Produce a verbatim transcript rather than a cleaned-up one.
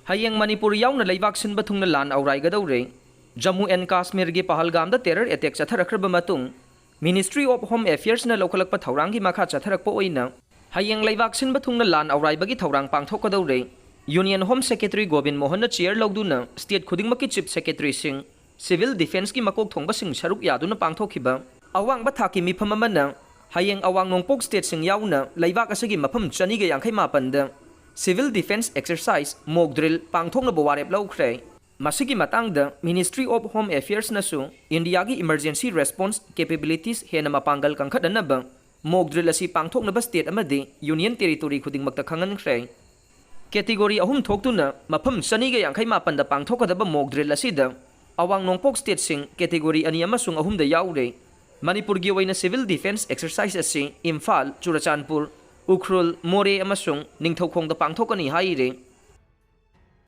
ꯍꯌꯦꯡ ꯃꯅꯤꯄꯨꯔ ꯌꯥꯎꯅ ꯂꯩꯕꯥꯛ ꯁꯤꯟꯕ ꯊꯨꯡꯅ ꯂꯥꯟ ꯑꯧꯔꯥꯏꯒꯗꯧꯔꯦ꯫ ꯖꯝꯃꯨ ꯑꯦꯟ ꯀꯥꯁꯃꯤꯔꯒꯤ ꯄꯍꯜꯒꯥꯝꯗ terror attack ꯆꯠꯊꯔꯛꯈ꯭ꯔꯕ ꯃꯇꯨꯡ, Ministry of Home Affairsꯅ ꯂꯧꯈꯠꯂꯛꯄ ꯊꯧꯔꯥꯡꯒꯤ ꯃꯈꯥ ꯆꯠꯊꯔꯛꯄ ꯑꯣꯏꯅ ꯍꯌꯦꯡ ꯂꯩꯕꯥꯛ ꯁꯤꯟꯕ ꯊꯨꯡꯅ ꯂꯥꯟ ꯑꯧꯔꯥꯏꯕꯒꯤ ꯊꯧꯔꯥꯡ ꯄꯥꯡꯊꯣꯛꯀꯗꯧꯔꯦ꯫ Union Home Secretary Gobin ꯃꯣꯍꯟꯅ chair ꯂꯧꯗꯨꯅ state ꯈꯨꯗꯤꯡꯃꯛꯀꯤ chief secretaryꯁꯤꯡ, civil defenceꯀꯤ ꯃꯀꯣꯛ ꯊꯣꯡꯕꯁꯤꯡ ꯁꯔꯨꯛ ꯌꯥꯗꯨꯅ ꯄꯥꯡꯊꯣꯛꯈꯤꯕ ꯑꯋꯥꯡꯕ ꯊꯥꯛꯀꯤ ꯃꯤꯐꯝ ꯑꯃꯅ ꯍꯌꯦꯡ ꯑꯋꯥꯡ ꯅꯣꯡꯄꯣꯛ stateꯁꯤꯡ ꯌꯥꯎꯅ ꯂꯩꯕꯥꯛ ꯑꯁꯤꯒꯤ ꯃꯐꯝ ꯆꯅꯤꯒ ꯌꯥꯡꯈꯩ ꯃꯥꯄꯟꯗ civil defence exercise mock drill ꯄꯥꯡꯊꯣꯛꯅꯕ ꯋꯥꯔꯦꯞ ꯂꯧꯈ꯭ꯔꯦ꯫ ꯃꯁꯤꯒꯤ ꯃꯇꯥꯡꯗ Ministry of Home Affairsꯅꯁꯨ ꯏꯟꯗꯤꯌꯥꯒꯤ emergency response capabilities ꯍꯦꯟꯅ ꯃꯄꯥꯡꯒꯜ ꯀꯟꯈꯠꯅꯅꯕ mock drill ꯑꯁꯤ ꯄꯥꯡꯊꯣꯛꯅꯕ state ꯑꯃꯗꯤ union territory ꯈꯨꯗꯤꯡꯃꯛꯇ ꯈꯪꯍꯟꯈ꯭ꯔꯦ꯫ Category ꯑꯍꯨꯝ ꯊꯣꯛꯇꯨꯅ ꯃꯐꯝ ꯆꯅꯤꯒ ꯌꯥꯡꯈꯩ ꯃꯥꯄꯟꯗ ꯄꯥꯡꯊꯣꯛꯀꯗꯕ mock drill ꯑꯁꯤꯗ ꯑꯋꯥꯡ ꯅꯣꯡꯄꯣꯛ stateꯁꯤꯡ category ꯑꯅꯤ ꯑꯃꯁꯨꯡ ꯑꯍꯨꯝꯗ ꯌꯥꯎꯔꯦ꯫ ꯃꯅꯤꯄꯨꯔꯒꯤ ꯑꯣꯏꯅ civil defence exercise ꯑꯁꯤ ꯏꯝꯐꯥꯜ, ꯆꯨꯔꯆꯥꯟꯄꯨꯔ, ꯎꯈ꯭ꯔꯨꯜ, ꯃꯣꯔꯦ ꯑꯃꯁꯨꯡ ꯅꯤꯡꯊꯧꯈꯣꯡꯗ ꯄꯥꯡꯊꯣꯛꯀꯅꯤ ꯍꯥꯏꯔꯦ꯫